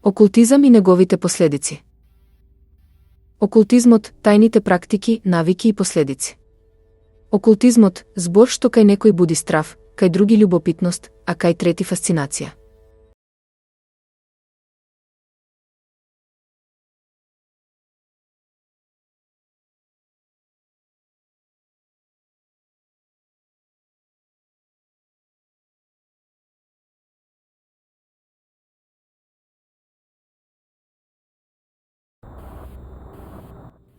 Окултизам и неговите последици. Окултизмот, тајните практики, навики и последици. Окултизмот, збор што кај некој буди страв, кај други љубопитност, а кај трети фасцинација.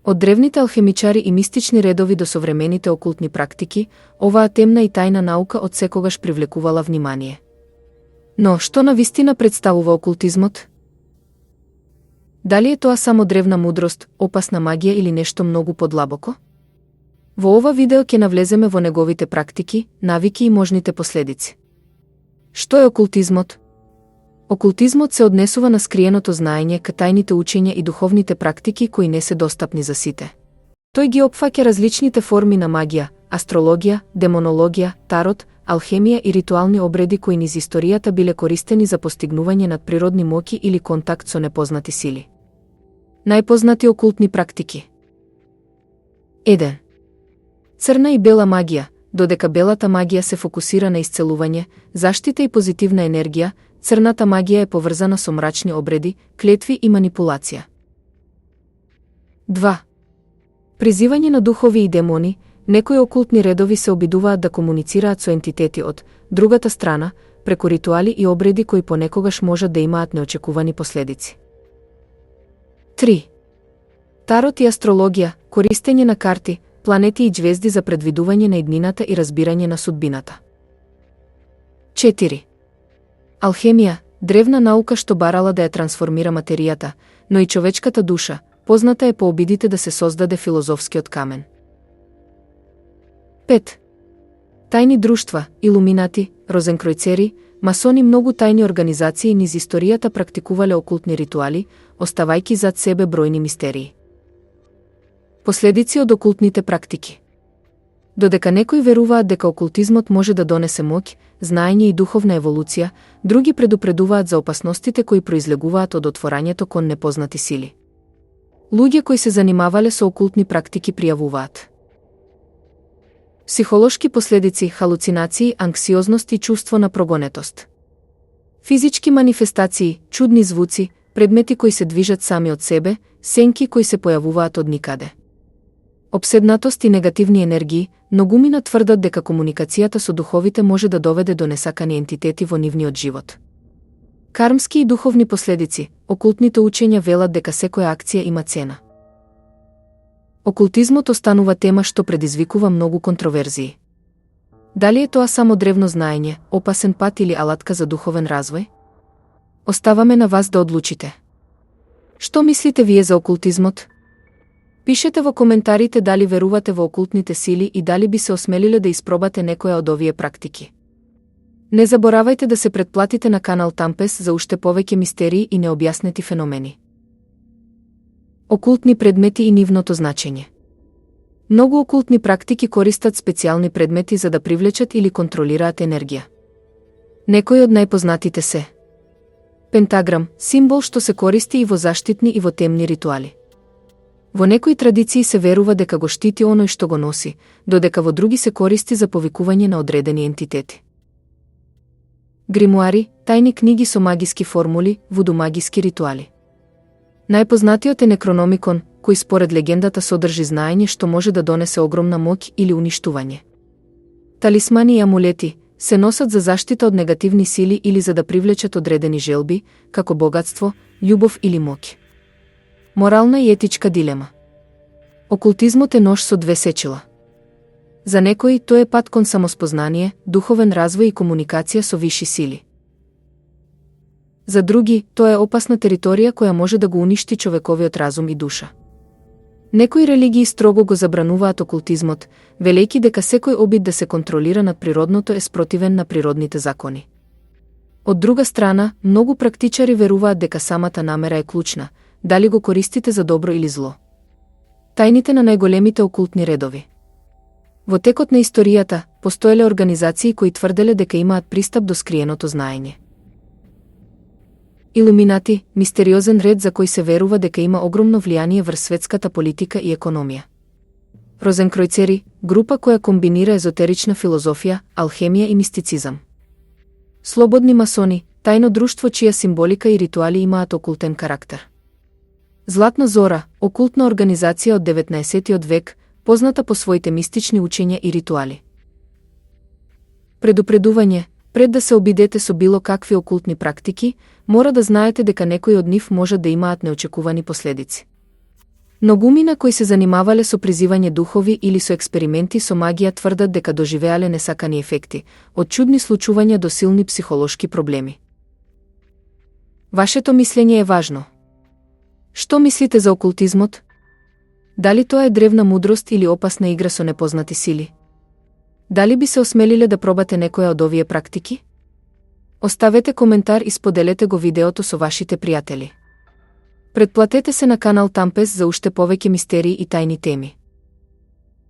Од древните алхемичари и мистични редови до современите окултни практики, оваа темна и тајна наука отсекогаш привлекувала внимание. Но, што навистина представува окултизмот? Дали е тоа само древна мудрост, опасна магија или нешто многу подлабоко? Во ова видео ќе навлеземе во неговите практики, навики и можните последици. Што е окултизмот? Окултизмот се однесува на скриеното знаење, кај тајните учења и духовните практики кои не се достапни за сите. Тој ги опфаќа различните форми на магија, астрологија, демонологија, тарот, алхемија и ритуални обреди кои низ историјата биле користени за постигнување надприродни моќи или контакт со непознати сили. Најпознати окултни практики. 1. Црна и бела магија. Додека белата магија се фокусира на исцелување, заштита и позитивна енергија, црната магија е поврзана со мрачни обреди, клетви и манипулација. 2. Призивање на духови и демони. Некои окултни редови се обидуваат да комуницираат со ентитети од другата страна, преку ритуали и обреди кои понекогаш можат да имаат неочекувани последици. 3. Тарот и астрологија, користење на карти, планети и ѕвезди за предвидување на иднината и разбирање на судбината. 4. Алхемија, древна наука што барала да ја трансформира материјата, но и човечката душа, позната е по обидите да се создаде филозофскиот камен. 5. Тајни друштва, илуминати, розенкројцери, масони. Многу тајни организации низ историјата практикувале окултни ритуали, оставајки зад себе бројни мистерии. Последици од окултните практики. Додека некои веруваат дека окултизмот може да донесе моќ, знаење и духовна еволуција, други предупредуваат за опасностите кои произлегуваат од отворањето кон непознати сили. Луѓе кои се занимавале со окултни практики пријавуваат психолошки последици, халуцинации, анксиозност и чувство на прогонетост. Физички манифестации, чудни звуци, предмети кои се движат сами од себе, сенки кои се појавуваат од никаде. Обседнатост и негативни енергии. Многумина тврдат дека комуникацијата со духовите може да доведе до несакани ентитети во нивниот живот. Кармски и духовни последици. Окултните учења велат дека секоја акција има цена. Окултизмот останува тема што предизвикува многу контроверзии. Дали е тоа само древно знаење, опасен пат или алатка за духовен развој? Оставаме на вас да одлучите. Што мислите вие за окултизмот? Пишете во коментарите дали верувате во окултните сили и дали би се осмелиле да испробате некоја од овие практики. Не заборавајте да се претплатите на канал Тампес за уште повеќе мистерии и необјаснети феномени. Окултни предмети и нивното значење. Многу окултни практики користат специјални предмети за да привлечат или контролираат енергија. Некои од најпознатите се пентаграм, символ што се користи и во заштитни и во темни ритуали. Во некои традиции се верува дека го штити оној што го носи, додека во други се користи за повикување на одредени ентитети. Гримуари, тајни книги со магиски формули, вудумагиски ритуали. Најпознатиот е Некрономикон, кој според легендата содржи знаење што може да донесе огромна моќ или уништување. Талисмани и амулети се носат за заштита од негативни сили или за да привлечат одредени желби, како богатство, љубов или моќ. Морална и етичка дилема. Окултизмот е нож со две сечила. За некои тој е пат кон самоспознание, духовен развој и комуникација со висши сили. За други, тоа е опасна територија која може да го уништи човековиот разум и душа. Некои религии строго го забрануваат окултизмот, велејќи дека секој обид да се контролира надприродното е спротивен на природните закони. Од друга страна, многу практичари веруваат дека самата намера е клучна, дали го користите за добро или зло. Тајните на најголемите окултни редови. Во текот на историјата, постоеле организации кои тврделе дека имаат пристап до скриеното знаење. Илуминати, мистериозен ред за кој се верува дека има огромно влијание врз светската политика и економија. Розенкројцери, група која комбинира езотерична филозофија, алхемија и мистицизам. Слободни масони, тајно друштво чија символика и ритуали имаат окултен карактер. Златна зора, окултна организација од 19 век, позната по своите мистични учења и ритуали. Предупредување: пред да се обидете со било какви окултни практики, мора да знаете дека некои од нив можат да имаат неочекувани последици. Многумина кои се занимавале со призивање духови или со експерименти со магија тврдат дека доживеале несакани ефекти, од чудни случувања до силни психолошки проблеми. Вашето мислење е важно. Што мислите за окултизмот? Дали тоа е древна мудрост или опасна игра со непознати сили? Дали би се осмелиле да пробате некоја од овие практики? Оставете коментар и споделете го видеото со вашите пријатели. Претплатете се на канал Тампес за уште повеќе мистерии и тајни теми.